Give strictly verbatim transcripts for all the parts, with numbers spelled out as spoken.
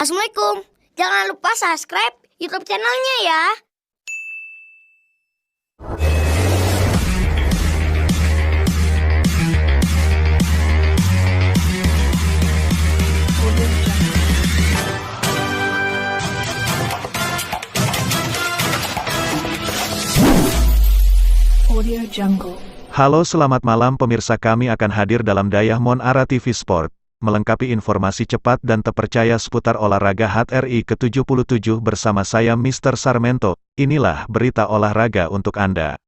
Assalamualaikum. Jangan lupa subscribe YouTube channelnya ya. Audio Jungle. Halo, selamat malam pemirsa, kami akan hadir dalam Diamond Ara T V Sport, melengkapi informasi cepat dan terpercaya seputar olahraga HUT R I ketujuh puluh tujuh bersama saya, Mister Sarmento. Inilah berita olahraga untuk Anda.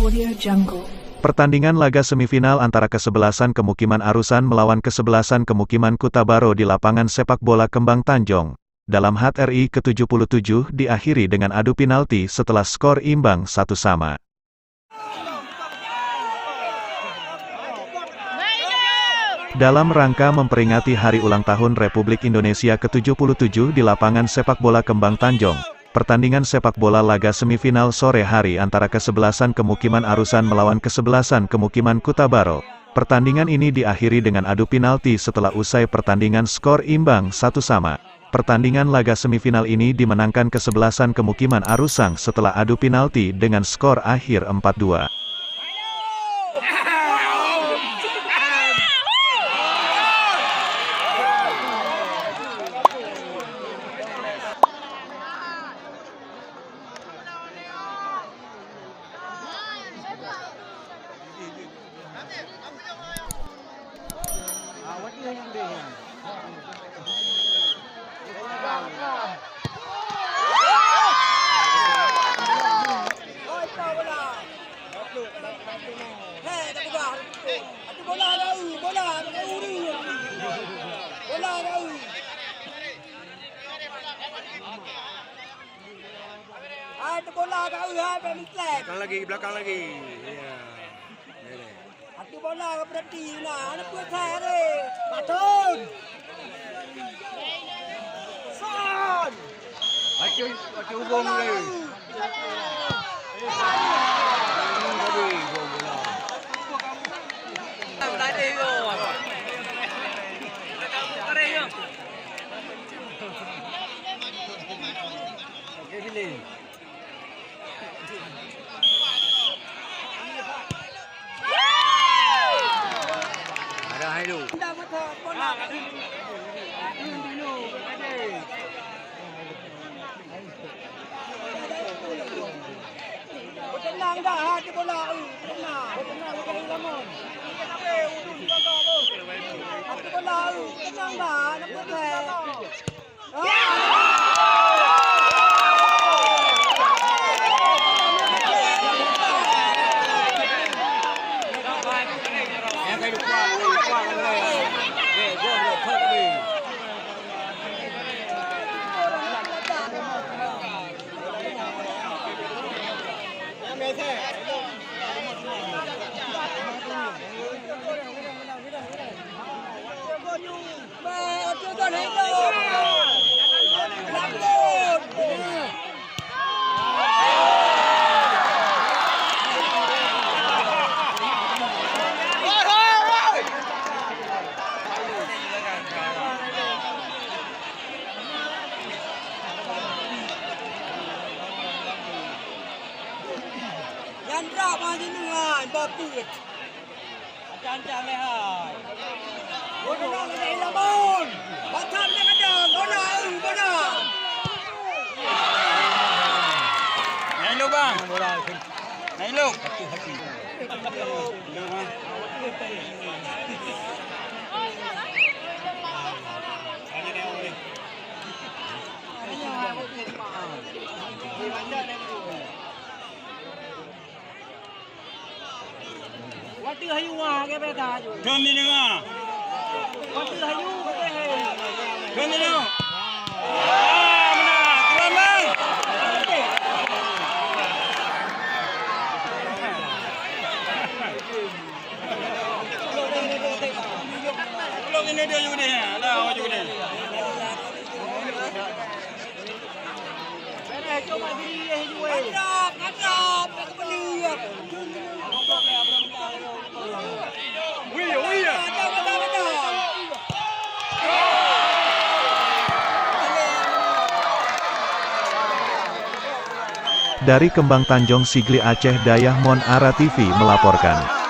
Audio Jungle. Pertandingan laga semifinal antara Kesebelasan Kemukiman Arusan melawan Kesebelasan Kemukiman Kuta Baro di lapangan sepak bola Kembang Tanjong dalam HUT R I ketujuh puluh tujuh diakhiri dengan adu penalti setelah skor imbang satu sama. Dalam rangka memperingati Hari Ulang Tahun Republik Indonesia ketujuh puluh tujuh di lapangan sepak bola Kembang Tanjong, pertandingan sepak bola laga semifinal sore hari antara Kesebelasan Kemukiman Arusan melawan Kesebelasan Kemukiman Kuta Baro. Pertandingan ini diakhiri dengan adu penalti setelah usai pertandingan skor imbang satu sama. Pertandingan laga semifinal ini dimenangkan Kesebelasan Kemukiman Arusang setelah adu penalti dengan skor akhir empat dua. Hai, teubola ka eu, hai, bèk mislek. Belakang lagi, belakang lagi. Ya. Boleh. Atu bola ka berhenti na, aneuk peuet hai, are. Patun. Son. Atu, atu bông ni. Tadi, bông bola. Tadi, bông. Ada hai lu. Tenang dah, hati bola. Tenang, tenang, jangan lamun. Hati bola, tenang dah, nak buat. Nyan rak bak sinan, bak peuet. Ancang-ancang lé hai. Bola lagèe Ilamun. Batam dia kadang. Bola, eh, bola. Naik lu, bang. Naik lu. Watèe hayu wa ke beta ju. Kami dengar. Watèe hayu ke he. Kami dengar. Ah, menang. Keren, bang. Belum ini dia juga ni. Ada awak juga ni. Dari Kembang Tanjong Sigli, Aceh, Dayah Mon Ara T V melaporkan.